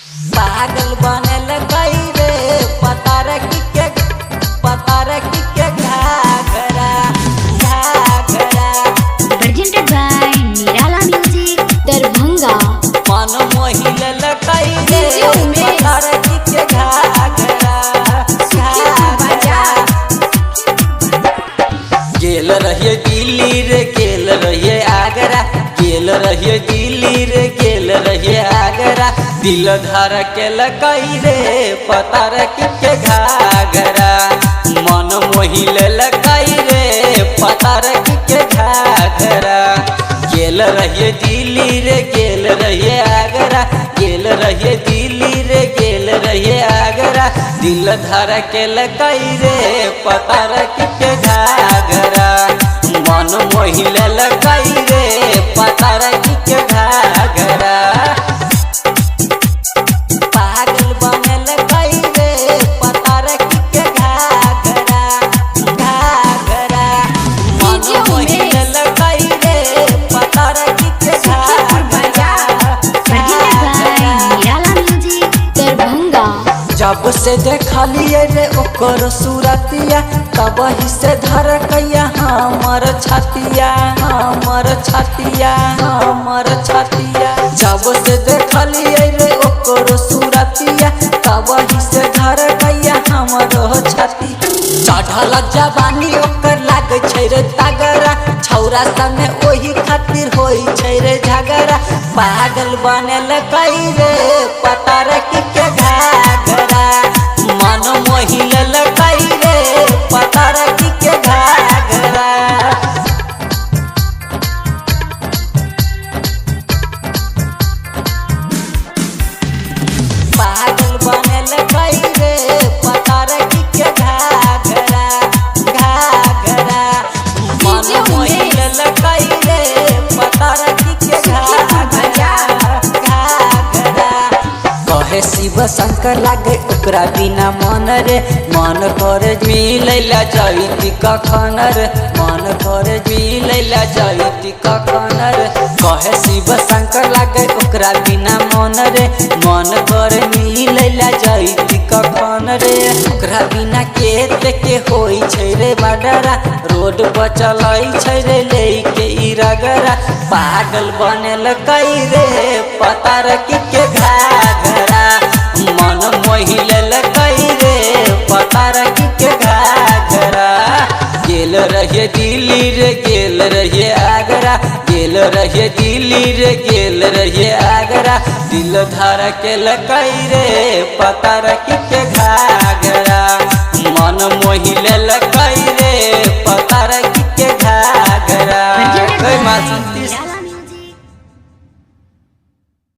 पागल बनल कई रे पतारकी के घाघरा घाघरा। Presented by Nirala Music, Darbhanga. मन मोहि ललकई रे DJ Umesh. पतारकी के घाघरा घाघरा। गेल रहिए दिल्ली रे, गेल रहिए आगरा, गेल रहिए दिल्ली रे, गेल रहिए आगरा। दिल धर के लकई रे पतारकी के घाघरा। मन मोहि ललकई रे पतारकी के घाघरा। गेल रहिए दिल्ली रे, गेल रहिए आगरा, गेल रहिए दिल्ली रे, गेल रहिए आगरा। दिल धर के लकई रे पतारकी के घाघरा। मन मोहि ललकई रे पतारकी के घाघरा। पागल बनल कई रे पतारकी के घाघरा घाघरा। मन DJ मोहि उमेश। ललकई रे पतारकी के घाघरा Presented by Nirala Music, Darbhanga. जब से देखलिए रे ओकर सूरतिया, तब ही से धरकैया हमर छतिया, हमर छतिया, हमर छतिया। जब से देखलिए रे ओकर सूरतिया, तब ही से धरकैया हमर छति। चढ़ल जवानी ओकर लागै छै रे तगड़ा, छौरा सने ओही खातिर होइ छै रे झगड़ा। पागल बनल कई रे पतारकी के घाघरा। मन मोहि ललकई रे पतारकी के घाघरा। पागल बनल कई रे पतारकी के घाघरा घाघरा। मन DJ मोहि उमेश। ललकई रे पतारकी के घाघरा घाघरा। कहे शिव शंकर लागे ओकरा बिना मन रे, मन करे मिलैला जैती कखन रे, मन करे मिलैला जैती कखन रे। कहे शिव शंकर लागे ओकरा बिना मन रे, मन करे मिलैला जैती कखन रे। ओकरा बिना केते के होइ छै रे बडरा, रोड पर चलै छै रे लेके ई रगरा। पागल बनल कई रे पतारकी के घाघरा। मन मोहि ललकई रे पतारकी के घाघरा। गेल रहिए दिल्ली रे, गेल रहिए आगरा, गेल रहिए दिल्ली रे, गेल रहिए आगरा। दिल धर के लकई रे पतारकी के घाघरा। मन मोहि ललकई रे पतारकी के घाघरा। Presented कई by मासूम Nirala